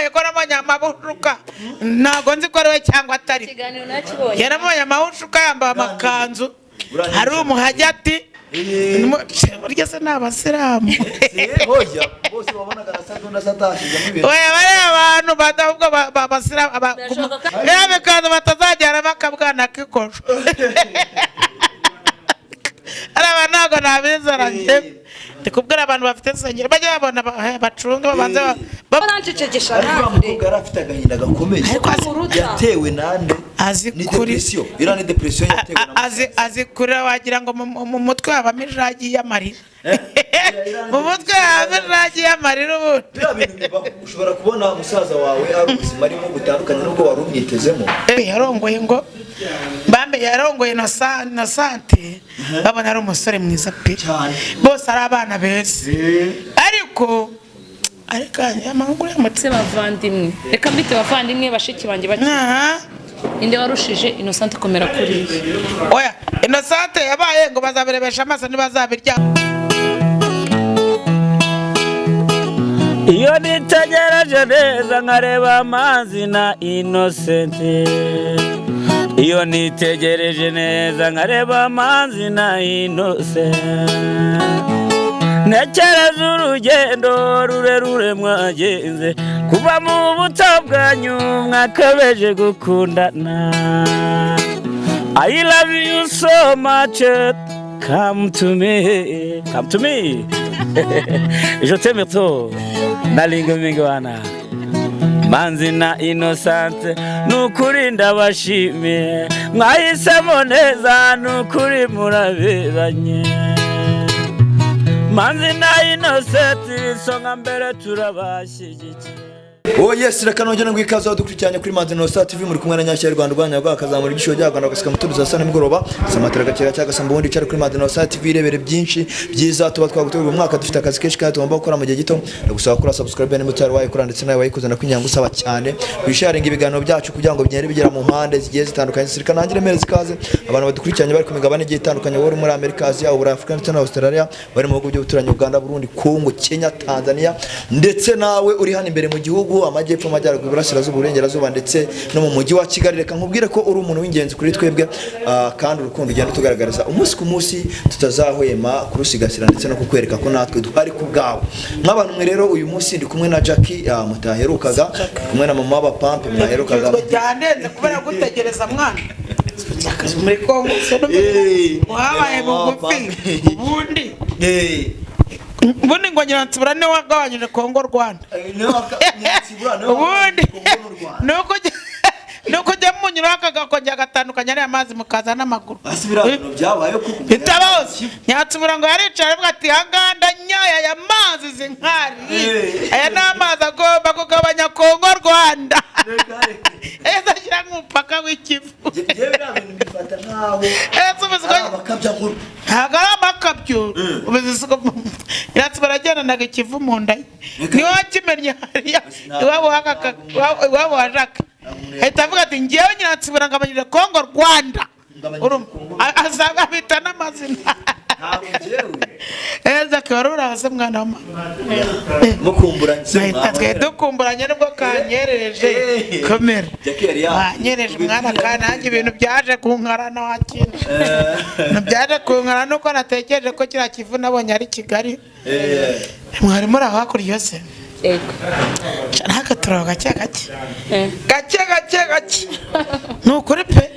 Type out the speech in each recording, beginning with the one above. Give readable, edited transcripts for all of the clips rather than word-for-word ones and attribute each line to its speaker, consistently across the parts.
Speaker 1: Yaramubonye ko namubonye amahushuka, ntabwo nzi ko ari we cyangwa atari.
Speaker 2: Ikiganiro nakibonye.
Speaker 1: Yaramubonye amahushuka, yambaye amakanzu, hari umuhajya ati burya se ni abasilamu?
Speaker 3: Hoya, bose wabonaga na Sadunda atashyizemo ibintu.
Speaker 1: Oya, bariya abantu badahubwo abasilamu
Speaker 2: Birashoboka ko-
Speaker 1: biriya bikanzu batazajyana bakabwana k'ikosho. Ari abantu ntabwo nabizera njye. Ndi kubwira abantu bafite insengero bajya babona bacunge babanze
Speaker 2: Barancecekesha.
Speaker 3: Ariko uriya
Speaker 2: Nande?
Speaker 3: mukobwa yari afite agahinda gakomeye.
Speaker 1: Ariko
Speaker 3: Yatewe nande?
Speaker 1: Azi
Speaker 3: Ni
Speaker 1: kuri
Speaker 3: depression, iriya ni depression yatewe na
Speaker 1: azi kurira, wagira ngo mu mutwe habamo ijagi y'amarira, mu mutwe habamo ijagi y'amarira ubundi.
Speaker 3: Biriya bintu bibaho, ushobora kubona musaza wawe hari ubuzima arimo butandukanye n'ubwo wari umwitezemo.
Speaker 1: Yarongoye ngo bambe yarongoye na sante, babona ari umusore mwiza pe.
Speaker 3: Cyane.
Speaker 1: Bose ari abana beza, ariko amaguru y'amutse.
Speaker 2: Se bavandimwe, reka mbite bavandimwe, bashiki banjye bakiri, ninde warushije Innocent komera kuri
Speaker 1: Oya, Innocent yabaye ngo bazabirebesha amaso ntibazabirya.
Speaker 4: Iyo nitegereje neza nkareba amazi na Innocent, iyo nitegereje neza nkareba amazi na Innocent, ntekereza urugendo rurerure mwagenze kuva mu buto bwanyu mwakabeje gukundana. I love you so much, come to me, come to me, je t'aime trop. Nalinga mingi wana Manzi na Innocent, nukuri ndabashimiye, mwahisemo neza, nukuri muraberanye. Manzi na Innocent, isonga mbere, turabashyigikiye.
Speaker 3: Oh yes, reka nongere ngo ikaze dukurikiranye kuri Manzi Nosa TV, muri kumwe na Nyashya Rwanda Rwanda rwa kazamura igisho rya Rwanda gasika muturuza sa nimugoroba samatera gakera cyangwa se mbundi cyari kuri Manzi Nosa TV, irebere byinshi byiza tuba twagutegura. Umwaka dufite akazi kenshi kandi tugomba gukora mu gihe gito. Ndagusaba gukora subscribe niba utari wayikora, ndetse nawe wayikoze ndakwinginga ngusaba cyane wisharinga ibiganiro byacu kugira ngo bigende bigera mu mpande zigiye zitandukanye. Sirika nangire mpereza ikaze abantu badukurikiranye bari ku migabane igiye itandukanye, wowe uri muri Amerika, Aziya, Uburayi, Afurika ndetse na Australia, bari mu bihugu by'ubuturanyi, Uganda, Burundi, Congo, Kenya, Tanzania, ndetse nawe uri hano imbere mu gihugu, amajyepfo, amajyaruguru, iburasirazuba, uburengerazuba ndetse no mu mujyi wa Kigali. Reka nkubwire ko uri umuntu w'ingenzi kuri twebwe, kandi urukundo ugenda utugaragariza umunsi ku munsi tutazahwema kurusigasira ndetse no kukwereka ko natwe duhari ku bwawe. Nk'abantu mwe rero, uyu munsi ndi kumwe na Jackie, mutaherukaga, ndi kumwe na mama w'abapampe mwaherukaga.
Speaker 1: Byandenze kubera gutegereza mwana muri Kongo. Wabaye
Speaker 3: mama
Speaker 1: bugufi.
Speaker 3: w'abapampe.
Speaker 1: Ubundi ubundi ngo Nyiransibura niwe wagabanyije Kongo Rwanda. Ubundi nuko ujya munyura akagakongera agatandukanya ariya mazi mukaza n'amaguru.
Speaker 3: Hasi biriya bintu byabaye kuko
Speaker 1: Bitabaho. Nyatsibura ngo yaricara avuga ati: "Ahanganda nyaya aya mazi zinkari, aya ni amazi agomba kugabanya Kongo Rwanda." Ese ashyira nk'umupaka w'Ikivu.
Speaker 3: Njyewe biriya bintu mbifata nkaho
Speaker 1: Ese ubizi
Speaker 3: ari amakabya nkuru.
Speaker 1: Ntabwo ari amakabyo. Ubizi ko Nyatsibura agendanaga Ikivu mu nda ye, niwe wakimennye hariya iwabo iwabo wa Jacques, ahita avuga ati: "Ngewe Nyiransibura ngabanyije Kongo Rwanda."
Speaker 3: Ngabanyije
Speaker 1: Urumva?
Speaker 3: Kongo.
Speaker 1: Asanga abita n'amazina.
Speaker 3: Ntabwo njyewe
Speaker 1: Eza wari uraho se mwana wa mama?
Speaker 3: Mukumburanye se?
Speaker 1: Nahita twe dukumburanye nubwo kanyereje. Komera.
Speaker 3: Jackie yari
Speaker 1: Wanyereje mwana, kandi nanjye ibintu byaje kunkarana wakina, ibintu byaje kunkarana nuko natekereje ko kiriya Kivu nabonye ari Kigali. Mwari muri aho hakurya se?
Speaker 2: Yego.
Speaker 1: Ntabwo turaho gake gake. Gake gake gake, ni ukuri pe.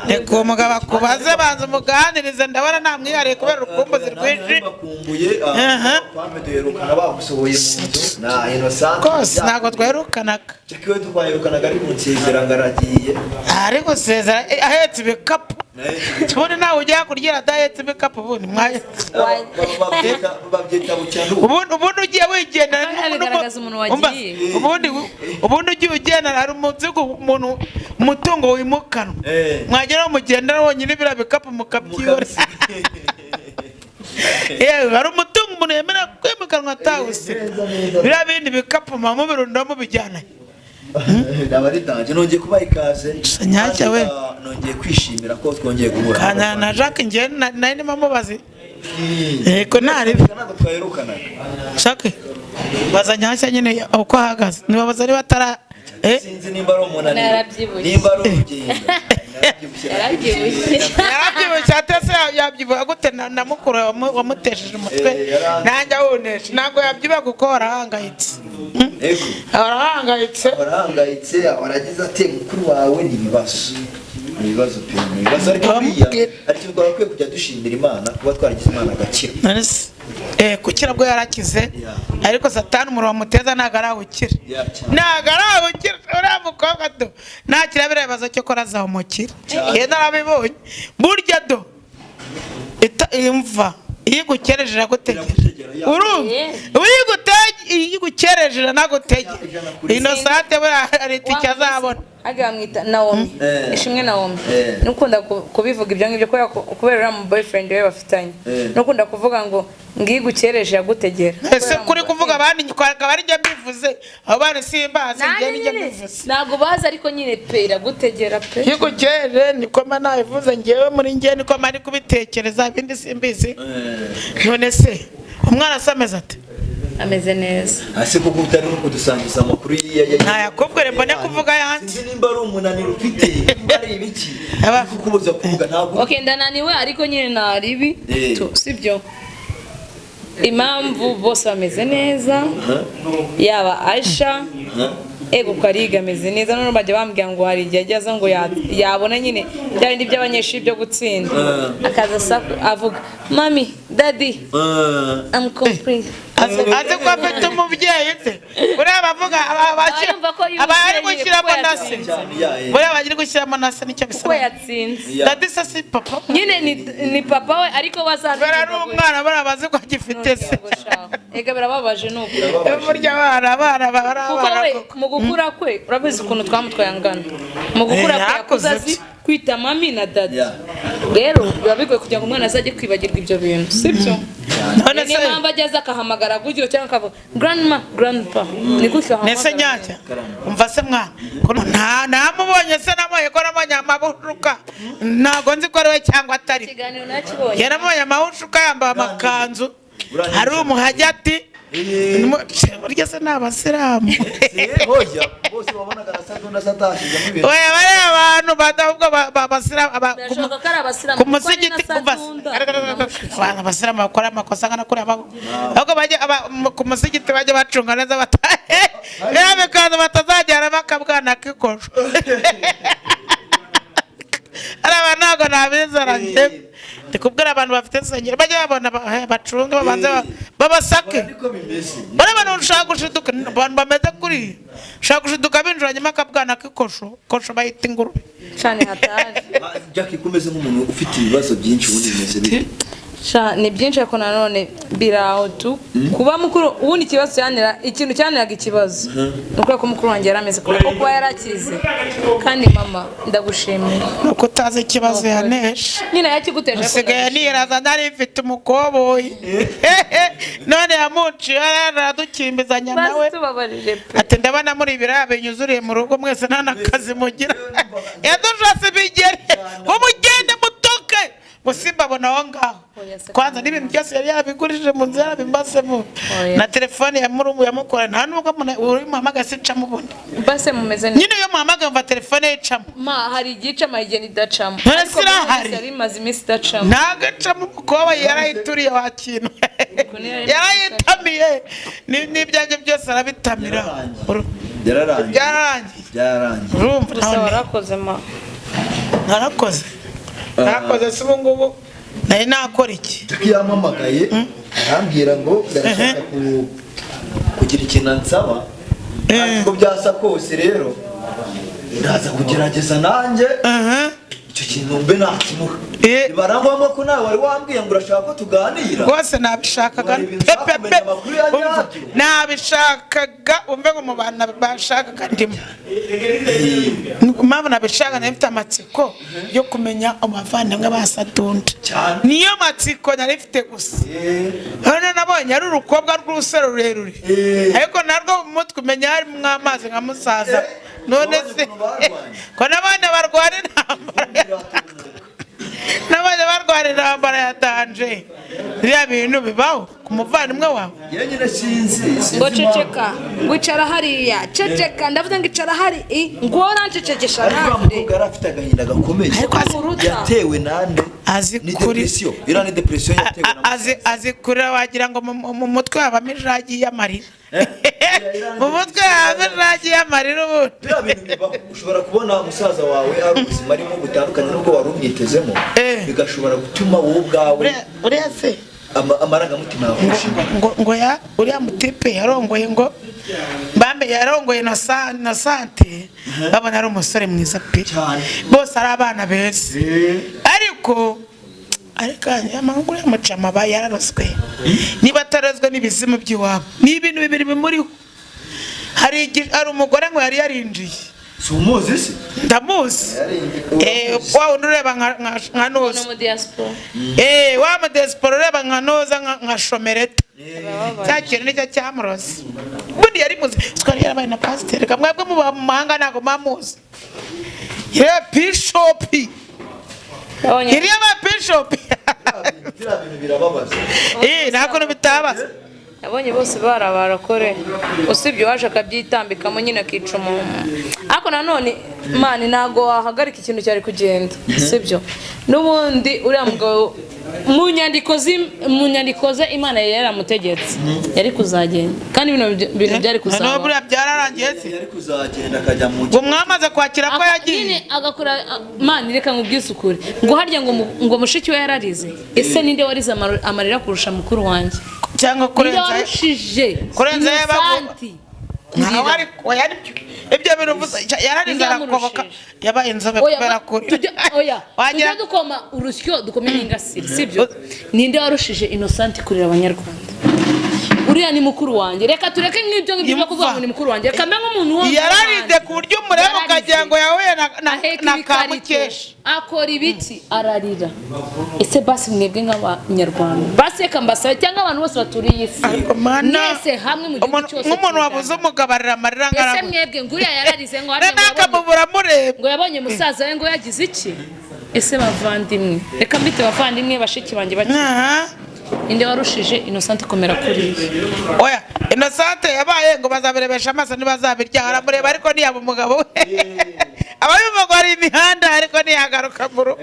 Speaker 1: Reka uwo mugabo akubaze, banza umuganirize, ndabona ntamwihariye kubera urukumbuzi rwinshi.
Speaker 3: Bakumbuye pampe, duherukana bagusohoye mu nzu na Innocent.
Speaker 1: Rwose ntabwo twerukanaga.
Speaker 3: Jackie we twaherukanaga ari kunsezera ngo aragiye.
Speaker 1: Ari gusezera ahetse ibikapu. Ubundi nawe ujya hakurya adahetse ibikapu, ubundi mwaye
Speaker 3: Babyita bucyandu.
Speaker 1: Ubundi ugiye wigendera.
Speaker 2: Aha bigaragaza umuntu wagiye.
Speaker 1: Umva, ubundi ugiye ugendera hari umuzigo, umuntu umutungo wimukanwa. Mwagera aho mugendera wonyine biriya bikapu mukabyibora. Yewe, hari umutungo umuntu yemerewe kwimukanwa atawusiga, biriya bindi bikapu muba mubirunda mubijyana.
Speaker 3: Naba ari danger. Nongeye kubaha ikaze.
Speaker 1: Nyacyo we.
Speaker 3: Kandi, nongeye kwishimira ko twongeye guhura.
Speaker 1: Kana na Jacques njye nari ndimo mubazi. Yego, ntari
Speaker 3: Ntabwo twaherukanaga.
Speaker 1: Jacques. Baza Nyashya nyine uko ahagaze, nibabaza niba atara
Speaker 3: Sinzi nimba ari umunaniro,
Speaker 2: Narabyibushye.
Speaker 3: nimba ari urugendo.
Speaker 2: Yarabyibushye.
Speaker 1: Yarabyibushye ate se? Yabyibuha gute na mukuru wamutesheje umutwe?
Speaker 3: Yaranze.
Speaker 1: Nanjye awunesha ntabwo yabyibuha kuko warahangayitse.
Speaker 3: Ego.
Speaker 1: Warahangayitse.
Speaker 3: Warahangayitse, waragize ati mukuru wawe ni ibibazo, ni ibibazo pe, ni ibibazo. Ariko buriya
Speaker 1: Bamubwira.
Speaker 3: ariko twagakwiye kujya dushimira Imana kuba twaragize Imana agakira.
Speaker 1: None se, kukira bwo yarakize.
Speaker 3: Yeah.
Speaker 1: Ariko Satani umuriro wamuteza ntabwo arawukira.
Speaker 3: Yeah, cyane.
Speaker 1: Ntabwo arawukira uriya mukobwa do, ntakira biriya bibazo cyo kora azamukira.
Speaker 3: Cyane.
Speaker 1: Iyo narabibonye burya do, imva iyo igukereje iragutegera.
Speaker 3: Iragutegera, yeah.
Speaker 1: Urumva?
Speaker 2: Yeah.
Speaker 1: Iyo igukereje iranagutegera.
Speaker 3: 100%.
Speaker 1: Inosante buriya hari itike azabona.
Speaker 2: Hage bamwita Naomi. Ishimwe Naomi. Nukunda kubivuga ibyo ngibyo kubera kubera uriya mu boyfriend we bafitanye. Nukunda kuvuga ngo ngiye gukereje yagutegera.
Speaker 1: Ese kuri kuvuga abandi akaba ari njye mbivuze, abo bana simbazi, njye
Speaker 2: Nanjye
Speaker 1: nijye
Speaker 2: nyine
Speaker 1: mbivuze.
Speaker 2: ntabwo bazi, ariko nyine pe iragutegera pe.
Speaker 1: Iyo igukereje niko mba nabivuze ngewe, muri ngewe niko mba ndi kubitekereza, ibindi simbizi. None se umwana asa ameze ate?
Speaker 2: Ameze neza.
Speaker 3: Ese koko utari no kudusangiza amakuru
Speaker 1: Ntayakubwire mbone kuvuga ayandi.
Speaker 3: Sinzi nimba ari umunaniro ufite, nimba ari ibiki kukubuza kuvuga ntabwo.
Speaker 2: Okay, ndananiwe ariko nyine naribi tu sibyo. Impamvu bose bameze neza, yaba Aisha, ego Kariga ameze neza. None bajya bambwira ngo hari igihe ajya aza ngo yabona nyine bya bindi by'abanyeshuri byo gutsinda, akaza avuga mami, daddy, I'm complete.
Speaker 1: Azi ko afite umubyeyi se? Buriya bavuga
Speaker 2: Arumva ko yuzuye
Speaker 1: aba ari
Speaker 2: nyine
Speaker 1: gushyiramo
Speaker 2: kuko
Speaker 1: na se.
Speaker 2: yatsinze.
Speaker 1: Buriya bagiye gushyiramo na se, nicyo
Speaker 2: Kuko
Speaker 1: bisaba.
Speaker 2: yatsinze.
Speaker 1: Daddy se si papa?
Speaker 2: Nyine ni papa we, ariko
Speaker 1: Kubera ari umwana, buriya bazi ko agifite se.
Speaker 2: Ega birababaje ni ukuri.
Speaker 1: Burya abana baba ari
Speaker 2: Kuko
Speaker 1: abana
Speaker 2: we
Speaker 1: koko.
Speaker 2: mu gukura kwe urabizi ukuntu twamutwaye angana, mu gukura
Speaker 1: Eh,
Speaker 2: kwe yakuze
Speaker 1: yakuze
Speaker 2: azi
Speaker 1: atyo.
Speaker 2: kwita mami na daddy.
Speaker 3: Yeah.
Speaker 2: Rero biba bigoye kugira ngo umwana azajye kwibagirwa ibyo bintu, sibyo?
Speaker 1: None
Speaker 2: Niyo
Speaker 1: se
Speaker 2: mpamvu ajya aza akahamagara gutyo cyangwa akavuga grandma, grandpa, ni gutyo
Speaker 1: nese
Speaker 2: ahamagara.
Speaker 1: Nyacya, umva se mwana, nta namubonye se, namubonye ko namubonye amahushuka, ntabwo nzi ko ari we cyangwa atari.
Speaker 2: Ikiganiro nakibonye.
Speaker 1: Yaramubonye amahushuka yambaye amakanzu, hari umuhajya ati burya se ni abasilamu?
Speaker 3: Hoya bose wabonaga na Sadunda satashizemo ibintu.
Speaker 1: Oya, bariya abantu badahubwo abasilamu
Speaker 2: Birashoboka ko ari abasilamu
Speaker 1: ku
Speaker 2: kuko ari na
Speaker 1: musigiti umva se.
Speaker 2: Sadunda.
Speaker 1: Abantu abasilamu bakora amakosa angana kuriya, ahubwo bajye ku musigiti bajye bacunga neza batahe biriya bikanzu batazajyana bakabwana k'ikosho. Ari abantu ntabwo nabizera njye. Ndi kubwira abantu bafite insengero bajye babona bacunge babanze babasake.
Speaker 3: Niko bimeze.
Speaker 1: Bariya bantu ushaka gushiduka abantu bameze kuriya, ushaka gushiduka binjiranyemo akabwana k'ikosho, kosho bayita ingurube.
Speaker 2: Cyane hatari.
Speaker 3: Jackie, ko umeze nk'umuntu ufite ibibazo byinshi, ubundi bimeze bite?
Speaker 2: Sha, ni byinshi ariko nanone biraho tu kuba mukuru. Ubundi ikibazo cyanira, ikintu cyaniraga ikibazo ni ukubera ko mukuru wanjye yari ameze kubera ko kuba yarakize. Kandi mama, ndagushimiye.
Speaker 1: Nuko utazi ikibazo yanesha.
Speaker 2: Nyine yakiguteje ariko
Speaker 1: Usigaye
Speaker 2: ndagushimiye.
Speaker 1: niraza nari mfite umukoboyi, none yamuciye aradukimbizanya nawe.
Speaker 2: Basi tubabarire pe.
Speaker 1: Ati ndabona muri ibiraya binyuzuriye mu rugo mwese nta n'akazi mugira. Yadushase imigeri ngo mugende mutoke ngo simbabona aho ngaho.
Speaker 2: Oya, se.
Speaker 1: Kwanza n'ibintu byose yari yabigurishije mu nzu yarabimbasemo.
Speaker 2: Oya.
Speaker 1: Na telefone ya murumu yamukora nta nubwo uri muhamagaye sincamo ubundi.
Speaker 2: Base mumeze neza.
Speaker 1: Nyine iyo muhamagaye mva telefone ye icamo.
Speaker 2: Ma, hari igihe icamo, igihe idacamo.
Speaker 1: None
Speaker 2: Ariko muri
Speaker 1: sirahari.
Speaker 2: minsi yari imaze iminsi idacamo.
Speaker 1: Ntabwo icamo, umukobwa yarayituriye wa kintu, yarayitamiye. N'ibyanjye byose arabitamira.
Speaker 3: Yararangiye.
Speaker 1: Byararangiye.
Speaker 3: Byararangiye.
Speaker 1: Urumva
Speaker 2: Gusa
Speaker 1: none
Speaker 2: warakoze ma.
Speaker 1: Narakoze, narakoze se? Ubu ngubu nari nakora iki?
Speaker 3: Jackie yampamagaye arambwira ngo ndashaka kugira ikintu ansaba, ariko byasa kose rero ndaza kugerageza nanjye icyo kintu mbe nakimuha. Bibarangwamo ko nawe wari wambwiye ngo urashaka ko tuganira.
Speaker 1: Rwose nabishakaga.
Speaker 3: Wari ibintu ushaka
Speaker 1: Pepe
Speaker 3: kumenya amakuru ya
Speaker 1: umva,
Speaker 3: nyabyo.
Speaker 1: nabishakaga, umve ngo mu bantu bashakaga ndimo. Impamvu nabishaka, nari mfite amatsiko yo kumenya abavandimwe ba Sadunda.
Speaker 3: Cyane.
Speaker 1: Niyo matsiko nari mfite gusa. None nabonye ari urukobwa rw'urusoro rurerure, ariko narwo mu mutwe umenya harimo amazi nka musaza. None
Speaker 3: Wabonye
Speaker 1: se
Speaker 3: ukuntu barwanye?
Speaker 1: ko n'abana barwana intambara, n'abana barwana intambara ya danje. Biriya bintu bibaho ku muvandimwe wawe.
Speaker 3: Njyewe nyine sinzi
Speaker 2: Ngo ceceka, ngo icara hariya, ceceka, ndavuze ngo icara hari ngo urancecekesha.
Speaker 3: Ariko uriya
Speaker 2: Nande?
Speaker 3: mukobwa yari afite agahinda gakomeye.
Speaker 1: Ariko
Speaker 3: Yatewe nande?
Speaker 1: Azi
Speaker 3: Ni
Speaker 1: kuri-
Speaker 3: depression, iriya ni depression yatewe na
Speaker 1: Azi kurira wagira ngo mu mutwe habamo ijagi y'amarira, mu mutwe habamo ijagi y'amarira ubundi.
Speaker 3: Biriya bintu bibaho, ushobora kubona musaza wawe ari ubuzima arimo butandukanye n'ubwo wari umwitezemo, bigashobora gutuma wowe ubwawe
Speaker 1: Uriya se
Speaker 3: amarangamutima yawe agushima.
Speaker 1: Ngo ya uriya mutipe yarongoye, ngo bambe yarongoye na sante, babona ari umusore mwiza pe.
Speaker 3: Cyane.
Speaker 1: Bose ari abana beza, ariko amahungu uriya mucama aba yararozwe, niba atarozwe n'ibizimu by'iwabo, ni ibintu bibiri bimuriho. Hari umugore ngo yari yarinjiye.
Speaker 3: Si umuzi se?
Speaker 1: Ndamuzi. Wa wundi ureba nka
Speaker 2: No
Speaker 1: noza
Speaker 2: mu diaspora.
Speaker 1: Wa mudesipora ureba nka noza, nka shomereta, cya kintu nicyo cyamuroze. Ubundi yari muzi, twari yarabaye na pasiteri. Mwebwe muba mu mahanga ntabwo muba muzi ye bishopi.
Speaker 2: Yabonye
Speaker 1: Yari yabaye bishopi.
Speaker 3: Biriya bintu birababaza.
Speaker 1: Nta kuntu bitabaza.
Speaker 2: Yabonye bose barabarakore, usibye uwaje akabyitambikamo nyine akica umuntu. Ariko nanone mani ntabwo wahagarika ikintu cyari kugenda, sibyo? N'ubundi uriya mugabo mu nyandiko ze Imana yari yaramutegetse, yari kuzagenda, kandi bino bintu byari
Speaker 1: Noneho
Speaker 2: kuzaba.
Speaker 1: buriya byararangiye se?
Speaker 3: Yari kuzagenda akajya mu
Speaker 1: Ngo mwamaze kwakira ko yagiye?
Speaker 2: Nyine agakora mani, reka nkubwisukure, ngo harya ngo mushiki we yararize. Ese ninde warize amarira kurusha mukuru wanjye?
Speaker 1: Cyangwa
Speaker 2: Ninde
Speaker 1: kurenza
Speaker 2: warushije
Speaker 1: kurenza
Speaker 2: Innocent?
Speaker 1: Ntawe, ariko oya, nibyo, ibyo bintu uvuze, yararize
Speaker 2: Ninde
Speaker 1: arakoboka.
Speaker 2: wamurushije?
Speaker 1: Yabaye inzobe
Speaker 2: Oya,
Speaker 1: kubera kuri
Speaker 2: oya,
Speaker 1: wagira
Speaker 2: tujye dukoma urusyo dukome n'ingasire, sibyo? Ninde warushije Innocent kurira abanyarwanda? Uriya ni mukuru wanjye. Reka tureke nk'ibyo ngibyo byo kuvuga ngo ni mukuru wanjye, reka mbe nk'umuntu wo
Speaker 1: Yararize ku buryo umureba
Speaker 2: Yararize.
Speaker 1: ukagira ngo yahuye
Speaker 2: Aheka
Speaker 1: na
Speaker 2: ibikarito,
Speaker 1: Kamukesha.
Speaker 2: akora ibiki, ararira. Ese basi mwebwe nk'abanyarwanda, basi reka mbasabe, cyangwa abantu bose baturiye isi
Speaker 1: Ariko mana,
Speaker 2: mwese hamwe mu gihugu cyose
Speaker 1: nk'umuntu wabuze
Speaker 2: cy'u Rwanda.
Speaker 1: umugabo arira amarira
Speaker 2: Ese
Speaker 1: angana
Speaker 2: mwebwe ngo uriya yararize ngo harya ngo yabonye
Speaker 1: n'akamubura amureba.
Speaker 2: ngo yabonye musaza we ngo yagize iki? Ese bavandimwe, reka mbite bavandimwe, bashiki banjye bake,
Speaker 1: Aha.
Speaker 2: ninde warushije Innocent komera kuri
Speaker 1: Oya, Innocent yabaye ngo bazabirebesha amaso ntibazabirya, aramureba ariko ntiyaba umugabo we. Abayumva ngo hari imihanda, ariko ntiyagaruka mu rugo.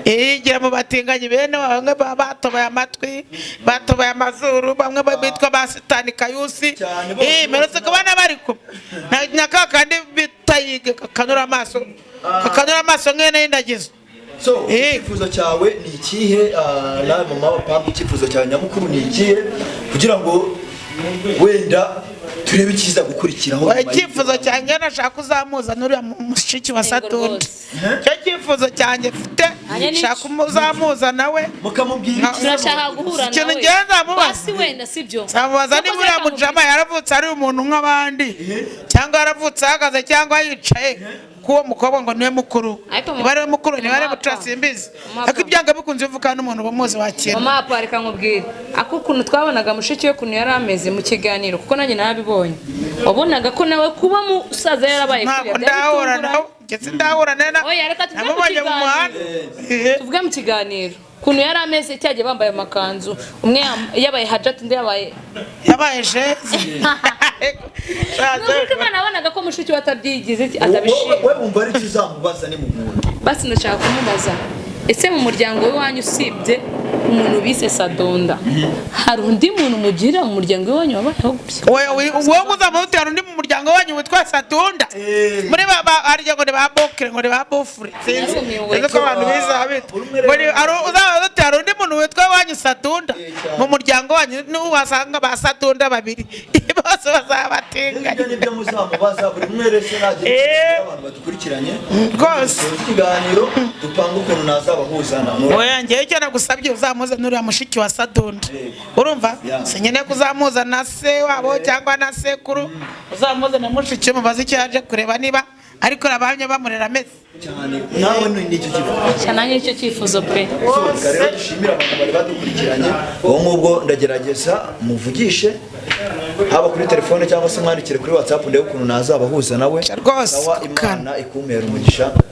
Speaker 1: Yigira mu batinganyi bene wabo, bamwe baba batoboye amatwi, batoboye amazuru, bamwe bitwa ba Sitani Kayusi.
Speaker 3: Cyane, bose.
Speaker 1: Mperutse kubona bari kumwe na ka kandi bita yige kakanura amaso nk'ihene y'indagizo.
Speaker 3: So icyifuzo cyawe ni ikihe? Nawe mama wa Pampa, icyifuzo cyawe nyamukuru ni ikihe kugira ngo wenda turebe ikiza gukurikiraho
Speaker 1: Oya,
Speaker 3: nyuma
Speaker 1: icyifuzo
Speaker 3: y'ibyo?
Speaker 1: cyanjye nashaka uzamuza n'uriya mushiki wa
Speaker 2: Yego
Speaker 1: Saturne.
Speaker 2: rwose.
Speaker 1: Icyo cyifuzo cyanjye mfite,
Speaker 2: Anya ni
Speaker 1: shaka umuzamuza nawe.
Speaker 3: Mukamubwira iki?
Speaker 2: Turashaka guhura
Speaker 1: Ikintu
Speaker 2: nawe.
Speaker 1: ngewe nzamubaza.
Speaker 2: Basi wenda, sibyo?
Speaker 1: Nzamubaza niba uriya mujama yaravutse ari umuntu nk'abandi, cyangwa yaravutse ahagaze cyangwa yicaye, kuko uwo mukobwa ngo niwe mukuru.
Speaker 2: Ariko
Speaker 1: Niba ariwe mukuru, niba ari
Speaker 2: mama
Speaker 1: mutura,
Speaker 2: apa.
Speaker 1: simbizi.
Speaker 2: Mama
Speaker 1: Ariko
Speaker 2: apa.
Speaker 1: ibyanga bikunze bivuga n'umuntu umuzi wakira.
Speaker 2: Mama apa, reka nkubwire ako ukuntu twabonaga mushiki we, ukuntu yari ameze mu kiganiro, kuko nanjye narabibonye, wabonaga ko nawe kuba musaza yarabaye
Speaker 1: Ntabwo
Speaker 2: kuriya byari
Speaker 1: ndahura
Speaker 2: bitunguranye.
Speaker 1: nawe, ndetse ndahura nawe
Speaker 2: Oya, reka tuve mu
Speaker 1: namubonye mu muhanda.
Speaker 2: Tuvuge mu kiganiro ukuntu yari ameze cyagiye bambaye amakanzu, umwe yabaye hajati, undi yabaye
Speaker 1: Yabaye jeze.
Speaker 2: Nuko Imana wabonaga ko mushiki we atabyigize atabishima.
Speaker 3: Wowe wumva ari icyo uzamubaza ni muhura?
Speaker 2: Basi ndashaka kumubaza, ese mu muryango w'iwanyu, usibye umuntu bise Sadonda, hari undi muntu mugira mu muryango w'iwanyu wabayeho gutya?
Speaker 1: Wowe uzamuha hari undi mu muryango wanyu witwa Satunda muri harya ngo ni ba bokere, ngo ni ba bofure, sinzi.
Speaker 2: Narumiwe.
Speaker 1: Sinzi ko abantu biza bita
Speaker 3: Buri umwe rero-
Speaker 1: ngo uzamuha hari undi muntu witwa wanyu Satunda
Speaker 3: Cyane.
Speaker 1: mu muryango wanyu, n'uwasanga ba Satunda babiri bose bazabatinganya.
Speaker 3: Ibyo nibyo muzamubaza buri umwe wese nagira
Speaker 1: Eh.
Speaker 3: abantu badukurikiranye
Speaker 1: Rwose.
Speaker 3: dusoza ikiganiro, dupanga ukuntu nazabahuza na
Speaker 1: Oya, ngewe icyo nagusabye, uzamuze n'uriya mushiki wa Sadunda.
Speaker 3: Yego.
Speaker 1: Urumva?
Speaker 3: Yeah.
Speaker 1: Sinkeneye kuzamuza na se wabo cyangwa na sekuru, uzamuze na mushiki we, mubaze icyo yaje kureba, niba ariko abahamya bamurera ameze.
Speaker 3: Cyane, nawe ni nicyo kivuga.
Speaker 2: Cyane, nanjye nicyo cyifuzo pe.
Speaker 3: So, reka rero dushimire abantu bari badukurikiranye. Ubu ngubwo ndagerageza muvugishe haba kuri telefone cyangwa se mwandikire kuri WhatsApp, ndebe ukuntu nazabahuza nawe.
Speaker 1: Rwose,
Speaker 3: Sawa, Imana ikumpera umugisha.